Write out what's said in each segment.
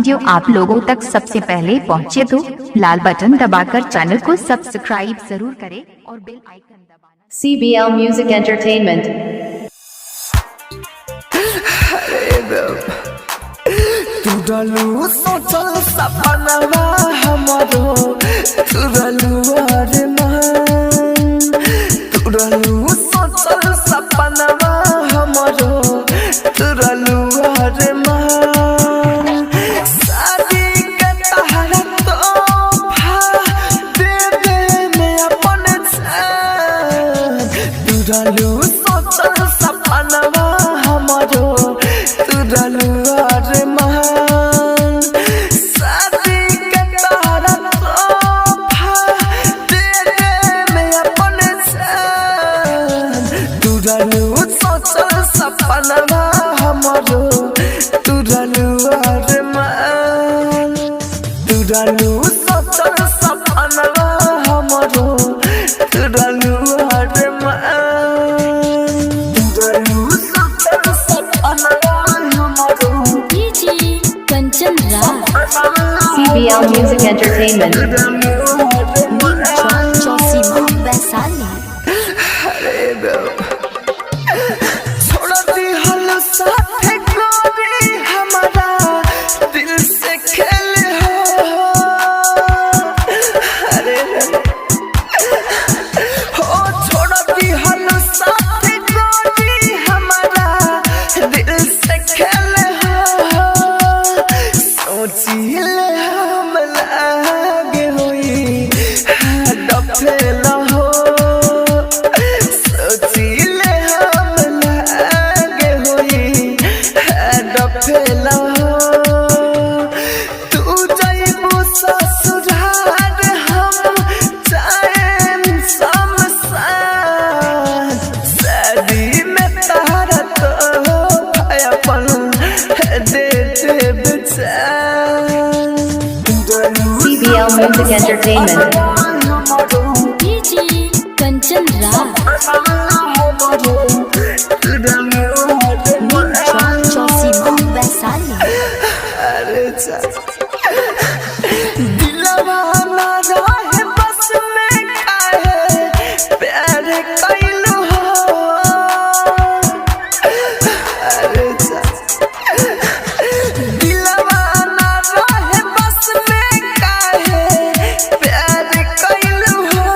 Video आप लोगों तक सबसे पहले पहुंचे तो लाल बटन दबाकर चैनल को सब्सक्राइब जरूर करें और बेल आइकन दबाना। CBL Music Entertainment. तुरलू सोचल सपनवा हमरो, तुरलू अरे मन। तुरलू सोचल सपनवा हमरो, तुरलू अरे मन। शादी के तहरा तोहफा दे दे में अपन जान। तुरलू सोचल सपनवा हमरो, तुरलू अरे मन। शादी के तहरा तोहफा दे दे में अपन जान। तुरलू सोचल सपनवा हमरो, तुरलू अरे मन। तुरलू सोचल सपनवा हमरो, तुरलू अरे मन। तुरलू सोचल सपनवा हमरो। DJ Kanchan Raj, CBL Music Entertainment. Neem Chowk Chausima Vaishali. छोड़ दिहल साथे गोरी हमारा दिल से खेल हो। अरे हो, छोड़ दिहल साथे गोरी हमारा दिल से खेल हो। सोचिले हम लागे होई डफेल हो। सोचिले हम लागे होई डफेल हो। तू जइबू ससुराल, हम जाएम शमशान। शादी में तहरा तो अपन दे देब जान। CBL Music Entertainment. DJ Kanchan Raj, Neem Chowk Chausima Vaishali. अरे जा, दिलवा ना रहे बस में काहे प्यार कैलू हो। अरे जा, दिलवा ना रहे बस में काहे प्यार कैलू हो।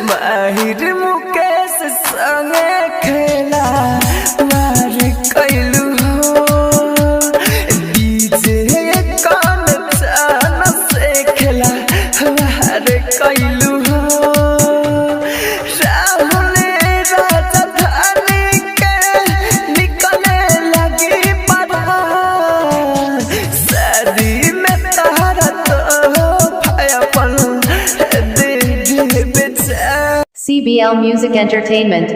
माहिर मुकेश संगे खेला मार कैलू हो। डीजे कान चान से खेला मार कैलू हो। राहुल राजधानी के निकले लगी परान। शादी में तहरा तो अपन दे दे बेचान। CBL Music Entertainment.